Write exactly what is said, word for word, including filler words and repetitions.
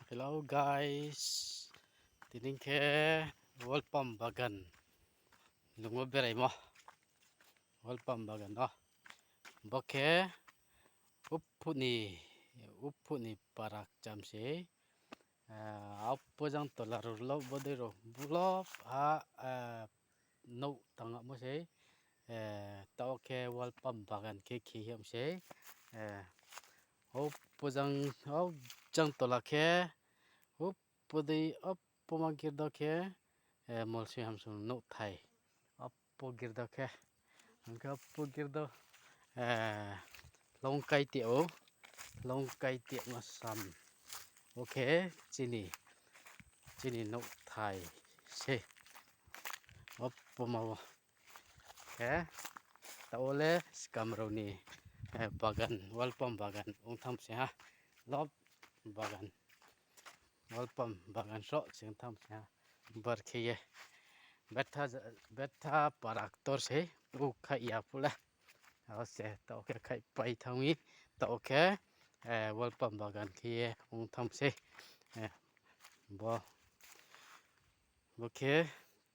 Hello guys, tini khe World Palm bagan lung wo beraimo. World Palm bagan no. Bo khe uphuh ni, uphuh ni para kcham se. Apo jang tola rao lo bodei rao bulop ha, nouh tangmo sei. Taoh khe World Palm bagan khe khe ham sei. Apo jang, o jang tola khe, upodei, apo ma girdo khe, molsoi hamsung nouhthai. Apo girdo khe, ang khe apo girdo, longkai ti ou, longkai ti ma sam. Bo khe chini, chini nouhthai se. Apo ma wo khe, taoh wo le skam rao ni, bagan, World Palm bagan ong tham se ha. Lop bagan, World Palm bagan sroh se ong tham se ha. Bar khe ye betha, betha para ktor se, u khaih ya phuh le. Aro se taoh khe khaihpai thanng mi, taoh khe, World Palm bagan khe ye ong tham se. Bo, bo khe